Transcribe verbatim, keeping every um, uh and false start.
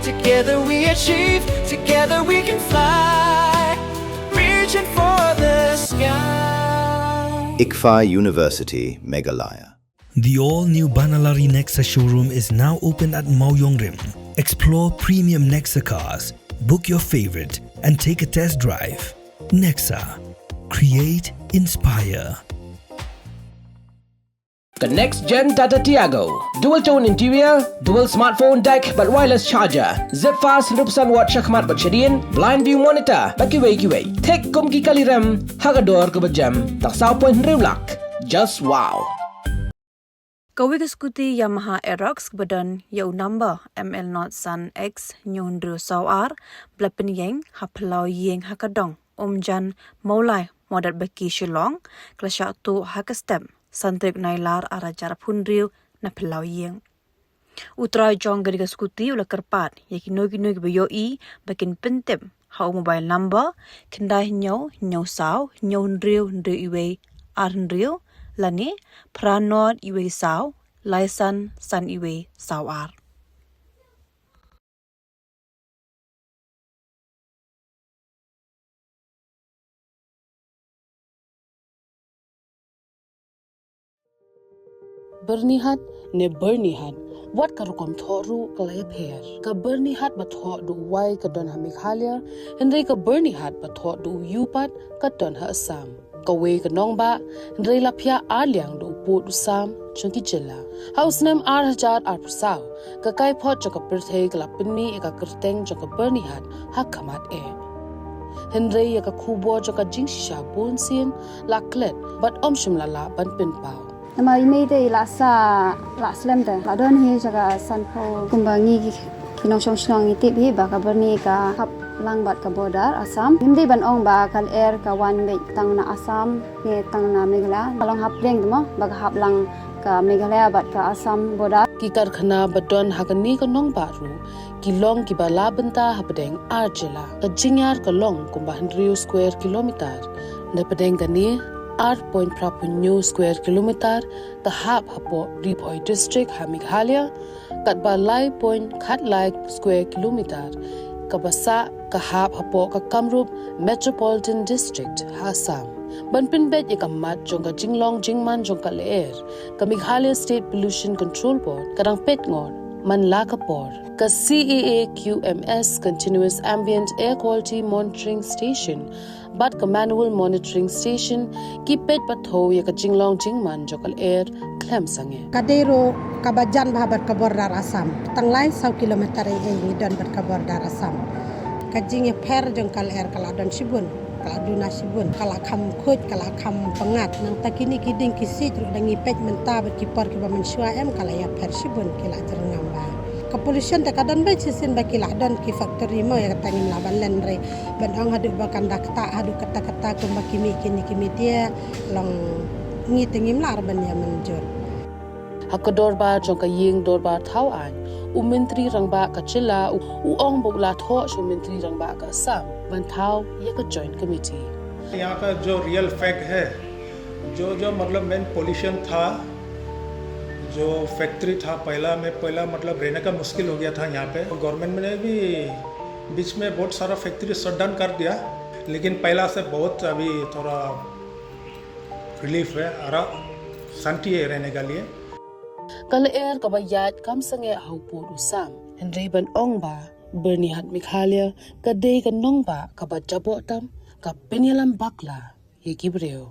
Together we achieve, together we can fly, reaching for the sky. ICFAI University, Meghalaya. The all-new Banalari Nexa showroom is now open at Mawjongrim. Explore premium Nexa cars, book your favorite, and take a test drive. Nexa. Create, inspire. Ka next gen Tata Tiago. Dual tone interior, dual smartphone deck, bad wireless charger. Zip fast, hundred percent watt shakhmat bad shadien, blind view monitor, bad kiwei kiwei. Thik kum ki kali rem, ha ka dor kaba jem, tang saw point hynriew lak. Just wow. Kawei ka scooty Yamaha Aerox kaba don ïa u number M L nought san X hynñiew hynriew saw ar, ba la pynïeng ha phyllaw ïing ha ka dong Umjan Mawlai, Mawdatbaki, Shillong, ka la shah tuh ha ka step san tarik Nailar arhajar arphew hynriew na phyllaw ïing. U trai jong ka dei ka scooty u la kyrpad ïa kino kino kiba ïohi ba kin pyntip ha u mobile number khyndai hynñiew hynñiew saw hynñiew hynriew hynriew iwei ar hynriew lane phra nought iwei saw lai san san iwei saw ar. Byrnihat ne Byrnihat, wat ka rukom thoh ruh ka la ïapher. Ka Byrnihat ba thoh da u wai ka don ha Meghalaya, hynrei ka Byrnihat ba thoh da u ïu pat ka don ha Assam. Kawei ka nongbah, hynrei la phiah ar liang da u pud u sam jong ki jylla. Ha u snem arhajar arphew saw, ka kaiphod jong ka pyrthei ka la pynmih ïa ka kyrteng jong ka Byrnihat ha khmat eh. Hynrei ïa ka khubor jong ka jingshisha bunsien la klet bad ym shym la lah ban pynpaw. Namar i mei te i la sah, la slem te, la don hi jaka sanphew, kumba ngi ki, ki nongshong shnong ngi tip hi ba ka Byrni ka hap lang bad ka border Assam. Ngim dei ban ong ba ka lyer ka wan beit tang na Assam ne tang na Meghalaya. Ka long hapdeng te mo ba ka hap lang ka Meghalaya bad ka Assam border. Ki karkhana ba don ha kane ka nongbah ruh ki long kiba la bynta hapdeng ar jylla. Ka jingïar ka long kumba hynriew square kilometer. Na pdeng kane, ar point phra phew hynñiew square kilometer ka hap hapoh Ri Bhoi District ha Meghalaya, katba lai point khatlai square kilometer kaba sah ka hap hapoh ka Kamrup Metropolitan District ha Assam. Ban pynbeit ïa ka mat jong ka jinglong jingman jong ka lyer, ka Meghalaya State Pollution Control Board ka dang peit ngor man la ka por. Ka C A A Q M S, Continuous Ambient Air Quality Monitoring Station, bad ka Manual Monitoring Station ki peit pathou ïa ka jinglong jingman jong ka lyer khlem sangeh. Ka dei ruh kaba jan bha bad ka border Assam. Tang lai saw kilometer ei ei ngi don bad ka border Assam. Ka jingïapher jong ka lyer ka la don shibun, ka la duna shibun, ka la kham khuid, ka la kham pyngngad. Nangta kine ki dieng ki siej ruh da ngi peit mynta bad ki por kiba mynshuwa em ka la ïapher shibun, ki la jyrngam bha. Ka pollution te ka don beit shisien ba ki la don ki factory mo, ïa kata ngim lah ban len re. Ban ong haduh ba kan da ktah haduh katta katta kumba ki mih kine ki media, long ngi te ngim lah re ban ïa mynjur. Ha ka dorbar jong ka ïing dorbar thaw aiñ, u Myntri Rangbah ka jylla u, u ong ba u la thoh sha u Myntri Rangbah ka Assam ban thaw ïa ka Joint Committee. यहाँ का जो रियल फैक्ट है, जो जो मतलब मेन पोल्यूशन था, जो फैक्ट्री था पहला में, पहला मतलब रहने का मुश्किल हो गया था यहाँ पे। गवर्नमेंट ने भी बीच में बहुत सारा फैक्ट्री शट डाउन कर दिया, लेकिन पहला से बहुत अभी थोड़ा रिलीफ है, आराम, शांति है रहने के लिए। Ka lyer kaba ïaid kam sangeh ha u pud u sam, hynrei ban ong ba Byrnihat Meghalaya ka dei ka nongbah kaba jaboh tam, ka pynïalam bakla ïa ki briew.